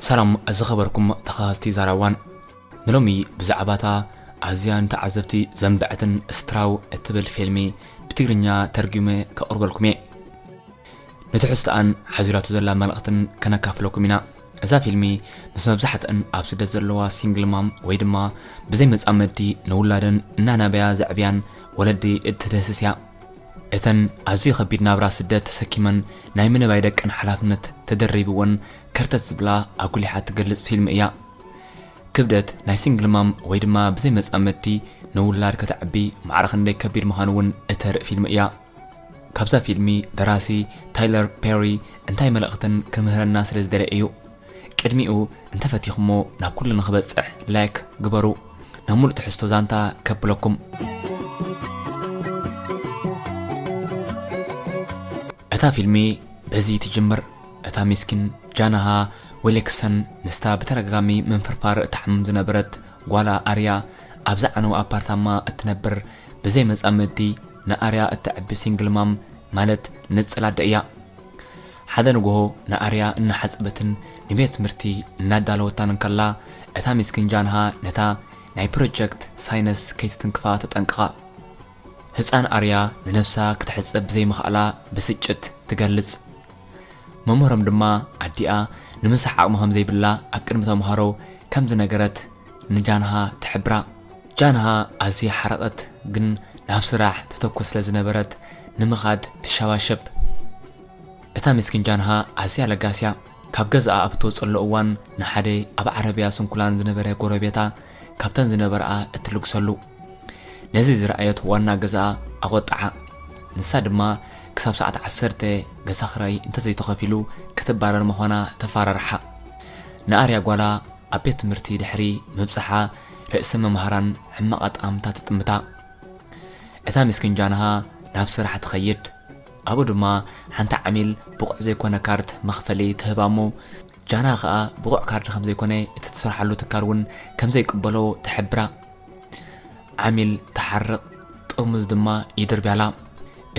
ሰላም ዝኸበርኩም ተኸታተልቲ ዛራዋን፣ ንሎሚ ብዛዕባታ ኣዝያ ንተዓዘብቲ ዘንበዐትን ስትራው እትብል ፊልሚ ብትግርኛ ተርጉመ ከቕርበልኩም እየ። ንትሕዝቶኣን ሓዚራቶ ዘላ መልእኽትን ከነካፍለኩም ኢና። እዛ ፊልሚ ምስ መብዛሕትአን ኣብ ስደት ዘለዋ ሲንግል ማም ወይ ድማ ብዘይ መጻመድቲ ንውላደን እናናበያ ዘዕብያን ወለዲ እትድህስስ እያ። እተን ኣዝዩ ከቢድ ናብራ ስደት ተሰኪመን ናይ ምንባይ ደቀን ሓላፍነት ተደሪብወን ከርተት ዝብላ ኣጉሊሓ ትገልጽ ፊልም እያ። ክብደት ናይ ሲንግል ማም ወይ ድማ ብዘይ መጻመድቲ ንውላድ ከተዕቢ ማዕረ ክንደይ ከቢድ ምዃኑ እውን እተርኢ ፊልም እያ። ካብዛ ፊልሚ ደራሲ ታይለር ፔሪ እንታይ መልእኽትን ክምህረና ስለ ዝደለየ እዩ። ቅድሚኡ እንተፈቲኹሞ ናብ ኩሉ ንኽበጽሕ ላይክ ግበሩ። ናብ ሙሉእ ትሕዝቶ ዛንታ ከብለኩም። እታ ፊልሚ በዚ ትጅምር። እታ ሚስኪን ጃንሃ ዊልክሰን ምስታ ብተደጋጋሚ ምንፍርፋር እትሓምም ዝነበረት ጓላ ኣርያ ኣብዛ ዓነው ኣፓርታማ እትነብር ብዘይ መጻምድቲ ንኣርያ እተዕቢ ሲንግል ማም ማለት ንጽል ኣደ እያ። ሓደ ንግሆ ንኣርያ እናሓጸበትን ንቤት ትምህርቲ እናዳለወታን እንከላ እታ ሚስኪን ጃንሃ ነታ ናይ ፕሮጀክት ሳይነስ ከይትትንክፋ ተጠንቅቓ። ህጻን ኣርያ ንነብሳ ክትሕጸብ ብዘይምኽኣላ ብስጭት ትገልጽ። መምህሮም ድማ ኣዲኣ ንምሳሕ ዓቕሚ ከም ዘይብላ ኣብ ቅድሚ ተምሃሮ ከም ዝነገረት ንጃንሃ ትሕብራ። ጃንሃ ኣዝያ ሓረቐት ግን ናብ ስራሕ ተተኩር ስለ ዝነበረት ንምኻድ ትሸባሸብ። እታ ምስኪን ጃንሃ ኣዝያ ለጋስ እያ። ካብ ገዛኣ ኣብ እትወጸሉ እዋን ንሓደ ኣብ ዓረብያ ስንኩላን ዝነበረ ጎረቤታ ካብተን ዝነበርኣ እትልግሰሉ። ነዚ ዝረኣየት ዋና ገዛኣ ኣቖጥዓ። ንሳ ድማ ክሳብ ሰዓት ዓሰርተ ገዛ ክራይ እንተዘይተኸፊሉ ክትባረር ምዃና ተፈራርሓ። ንኣርያ ጓላ ኣብ ቤት ትምህርቲ ድሕሪ ምብጻሓ ርእሰ መምህራን ሕማቕ ኣጠማምታ ትጥምታ። እታ ምስኪን ጃንሃ ናብ ስራሕ ትኸይድ። ኣብኡ ድማ ሓንቲ ዓሚል ብቑዕ ዘይኮነ ካርድ መኽፈሊ ትህባ እሞ ጃንሃ ከኣ ብቑዕ ካርድ ከም ዘይኮነ እቲ ትሰርሓሉ ትካል እውን ከም ዘይቅበሎ ትሕብራ። ዓሚል ትሓርቕ፣ ጥርሙዝ ድማ ይድርብያላ።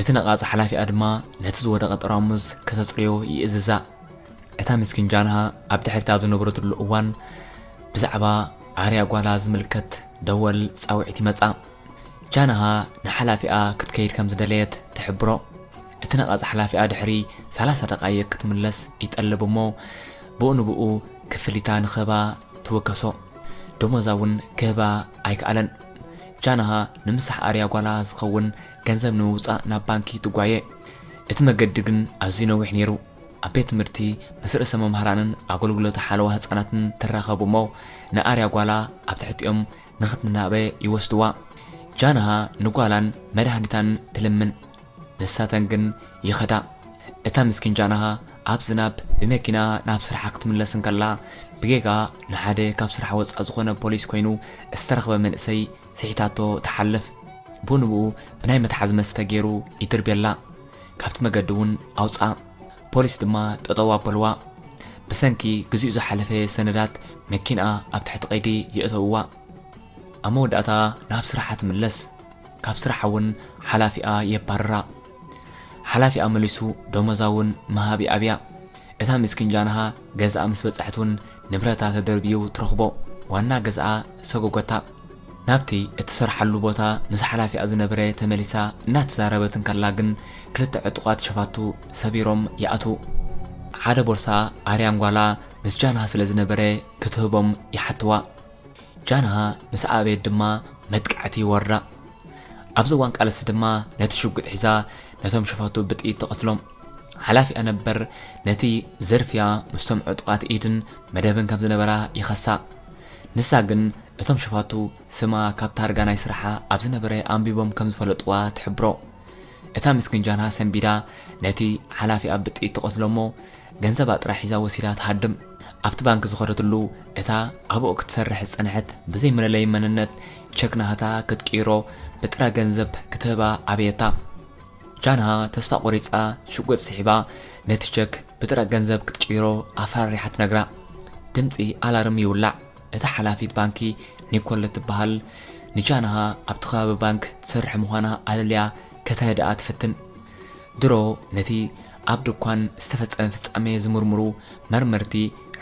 እቲ ነቓጽ ሓላፊኣ ድማ ነቲ ዝወደቐ ጠራሙዝ ከተጽርዮ ይእዝዛ። እታ ምስኪን ጃንሃ ኣብ ድሕሪት ኣብ ዝነበረትሉ እዋን ብዛዕባ ኣርያ ጓላ ዝምልከት ደወል ጻውዒት ይመጻ። ጃንሃ ንሓላፊኣ ክትከይድ ከም ዝደለየት ትሕብሮ። እቲ ነቓጽ ሓላፊኣ ድሕሪ ሰላሳ ደቓይቕ ክትምለስ ይጠልብ እሞ ብኡ ንብኡ ክፍሊታ ንክህባ ትውከሶ። ደሞዛ እውን ክህባ ኣይከኣለን። ጃንሃ ንምሳሕ ኣርያ ጓላ ዝኸውን ገንዘብ ንምውጻእ ናብ ባንኪ ትጓየ። እቲ መገዲ ግን ኣዝዩ ነዊሕ ነይሩ። ኣብ ቤት ትምህርቲ ምስ ርእሰ መምህራንን ኣገልግሎት ሓለዋ ህጻናትን ትራኸቡ እሞ ንኣርያ ጓላ ኣብ ትሕቲኦም ንኽትናበ ይወስድዋ። ጃንሃ ንጓላን መድሃኒታን ትልምን። ንሳተን ግን ይኸዳ። እታ ምስኪን ጃንሃ ኣብ ዝናብ ብመኪና ናብ ስርሓ ክትምለስ እንከላ ብጌጋ ንሓደ ካብ ስራሕ ወጻእ ዝኾነ ፖሊስ ኮይኑ ዝተረኽበ መንእሰይ ስሒታቶ ትሓልፍ። ብኡ ንብኡ ብናይ ምትሓዝ መስተ ገይሩ ይድርብየላ። ካብቲ መገዲ እውን ኣውጽኣ። ፖሊስ ድማ ጠጠው ኣበልዋ። ብሰንኪ ግዚኡ ዝሓለፈ ሰነዳት መኪንኣ ኣብ ትሕቲ ቀይዲ የእተውዋ። ኣብ መወዳእታ ናብ ስራሓ ትምለስ። ካብ ስራሓ እውን ሓላፊኣ የባርራ። ሓላፊኣ መሊሱ ደሞዛ እውን ምሃብ ይኣብያ። እታ ምስኪን ጃንሃ ገዝኣ ምስ በጻሕት እውን ንብረታ ተደርብዩ ትረኽቦ። ዋና ገዝኣ ሰጎጎታ። ናብቲ እትሰርሓሉ ቦታ ምስ ሓላፊኣ ዝነበረ ተመሊሳ እናተዛረበት እንከላ ግን ክልተ ዕጡቓት ሸፋቱ ሰቢሮም ይኣትዉ። ሓደ ቦርሳ ኣርያን ጓላ ምስ ጃንሃ ስለ ዝነበረ ክትህቦም ይሓትዋ። ጃንሃ ምስ ኣበየት ድማ መጥቃዕቲ ይወርዳ። ኣብዚ እዋን ቃልሲ ድማ ነቲ ሽጉጥ ሒዛ ነቶም ሸፋቱ ብጥይት ትቐትሎም። ሓላፊኣ ነበር ነቲ ዝርፍያ ምስቶም ዕጡቓት ኢድን መደብን ከም ዝነበራ ይኸሳ። ንሳ ግን እቶም ሸፋቱ ስማ ካብ ታርጋ ናይ ስራሓ ኣብ ዝነበረ ኣንቢቦም ከም ዝፈለጥዋ ትሕብሮ። እታ ምስኪን ጃንሃ ሰንቢዳ ነቲ ሓላፊኣ ብጥይት ትቐትሎ እሞ ገንዘባ ጥራሕ ሒዛ ወሲዳ ትሃድም። ኣብቲ ባንክ ዝኸደትሉ እታ ኣብኡ ክትሰርሕ ዝጸንሐት ብዘይ መለለዪ መንነት ቸክ ናህታ ክትቅይሮ ብጥረ ገንዘብ ክትህባ ኣበየታ። ጃንሃ ተስፋ ቆሪጻ ሽጉጥ ስሒባ ነቲ ቸክ ብጥረ ገንዘብ ክትቅይሮ ኣፈራሪሓ ትነግራ። ድምጺ ኣላርም ይውላዕ። እታ ሓላፊት ባንኪ ኒኮል እትበሃል ንጃንሃ ኣብቲ ከባቢ ባንክ ትሰርሕ ምዃና ኣለልያ ከተህድኣ ትፍትን። ድሮ ነቲ ኣብ ድኳን ዝተፈጸመ ፍጻሜ ዝምርምሩ መርመርቲ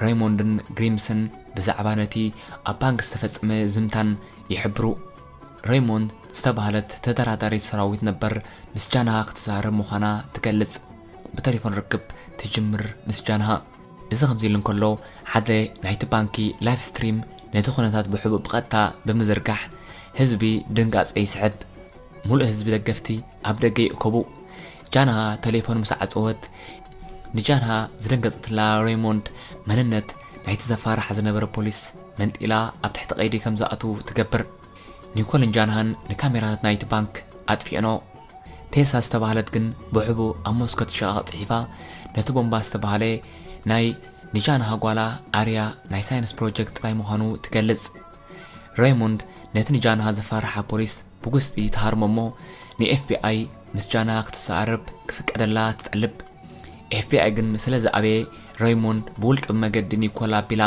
ሬይሞንድን ግሪምስን ብዛዕባ ነቲ ኣብ ባንክ ዝተፈጸመ ዝምታን ይሕብሩ። ሬይሞንድ ዝተባህለት ተደራዳሪት ሰራዊት ነበር ምስ ጃንሃ ክትዛረብ ምዃና ትገልጽ። ብቴሌፎን ርክብ ትጅምር ምስ ጃንሃ። እዚ ከምዚ ኢሉ እንከሎ፣ ሓደ ናይቲ ባንኪ ላይቭ ስትሪም ነቲ ኩነታት ብሕቡእ ብቐጥታ ብምዝርጋሕ ህዝቢ ድንጋጸ ይስዕብ። ሙሉእ ህዝቢ ደገፍቲ ኣብ ደገ ይእከቡ። ጃንሃ ቴሌፎን ምስ ዓጸወት፣ ንጃንሃ ዝደንገጸትላ ሬይሞንድ መንነት ናይቲ ዘፋርሓ ዝነበረ ፖሊስ መንጢላ ኣብ ትሕቲ ቀይዲ ከም ዝኣትዉ ትገብር። ኒኮልን ጃንሃን ንካሜራታት ናይቲ ባንክ ኣጥፊእኖ። ቴሳ ዝተባህለት ግን ብሕቡእ ኣብ ሞስኮ ትሽቓቕ ጽሒፋ፣ ነቲ ቦምባ ዝተባህለ ናይ ንጃንሃ ጓላ ኣርያ ናይ ሳይንስ ፕሮጀክት ጥራይ ምዃኑ ትገልጽ። ሬይሞንድ ነቲ ንጃንሃ ዘፋርሓ ፖሊስ ብጉስጢ ትሃርሞ እሞ፣ ንኤፍቢኣይ ምስ ጃንሃ ክትዘራረብ ክፍቀደላ ትጠልብ። ኤፍቢኣይ ግን ስለ ዝኣበየ፣ ሬይሞንድ ብውልቂ መገዲ ኒኮል ኣቢላ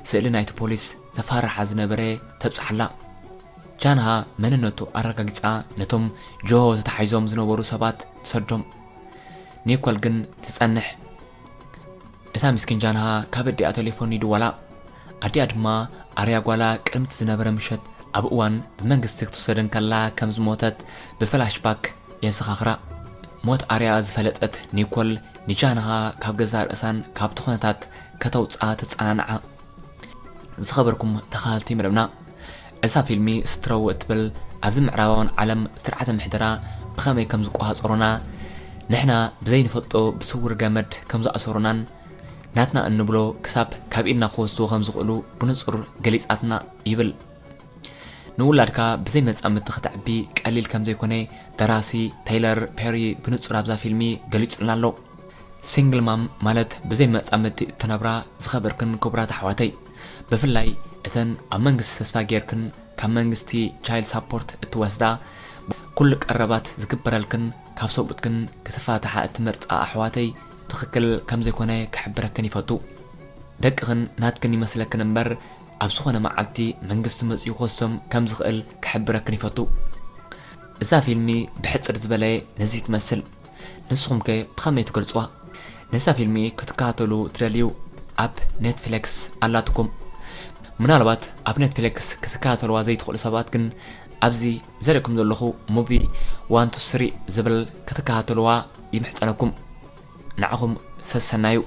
ስእሊ ናይቲ ፖሊስ ዘፋርሓ ዝነበረ ተብጽሓላ። ጃንሃ መንነቱ ኣረጋጊጻ ነቶም ጆሆ ተታሒዞም ዝነበሩ ሰባት ትሰዶም። ኒኮል ግን ትጸንሕ። እታ ምስኪን ጃንሃ ካብ ኣዲኣ ቴሌፎን ይድወላ። ኣዲኣ ድማ ኣርያ ጓላ ቅድሚ እቲ ዝነበረ ምሸት ኣብ እዋን ብመንግስቲ ክትውሰድ እንከላ ከም ዝሞተት ብፍላሽባክ የዘኻኽራ። ሞት ኣርያ ዝፈለጠት ኒኮል ንጃንሃ ካብ ገዛእ ርእሳን ካብቲ ኩነታት ከተውጽኣ ትጸናንዓ። ዝኸበርኩም ተኸታተልቲ መደብና፣ እዛ ፊልሚ ስትረው እትብል ኣብዚ ምዕራባውያን ዓለም ስርዓተ ምሕደራ ብኸመይ ከም ዝቆጻጸሩና፣ ንሕና ብዘይንፈልጦ ብስውር ገመድ ከም ዝኣሰሩናን ናትና እንብሎ ክሳብ ካብ ኢድና ክወስድዎ ከም ዝኽእሉ ብንጹር ገሊጻትና ይብል። ንውላድካ ብዘይ መጻምድቲ ከተዕቢ ቀሊል ከም ዘይኮነ ደራሲ ታይለር ፔሪ ብንጹር ኣብዛ ፊልሚ ገሊጹልና ኣሎ። ሲንግል ማም ማለት ብዘይ መጻምድቲ እትነብራ ዝኸበርክን ክቡራት ኣሕዋተይ፣ ብፍላይ እተን ኣብ መንግስቲ ተስፋ ጌርክን ካብ መንግስቲ ቻይልድ ሳፖርት እትወስዳ፣ ኩሉ ቀረባት ዝግበረልክን ካብ ሰብኡትክን ክትፋትሓ እትመርጻ ኣሕዋተይ ትኽክል ከም ዘይኮነ ክሕብረክን ይፈቱ። ደቅኽን ናትክን ይመስለክን እምበር፣ ኣብ ዝኾነ መዓልቲ መንግስቲ መጺኡ ክወስዶም ከም ዝኽእል ክሕብረክን ይፈቱ። እዛ ፊልሚ ብሕጽር ዝበለ ነዚ ትመስል። ንስኹም ከ ብኸመይ ትገልጽዋ? ነዛ ፊልሚ ክትከታተሉ ትደልዩ ኣብ ኔትፍሊክስ ኣላትኩም። ምናልባት ኣብ ኔትፍሊክስ ክትከታተልዋ ዘይትኽእሉ ሰባት ግን ኣብዚ ዘርእኩም ዘለኹ ሙቪ ዋን ቱ ስሪ ዝብል ክትከታተልዋ ይምሕጸነኩም። ንዓኹም ሰሰናዩ።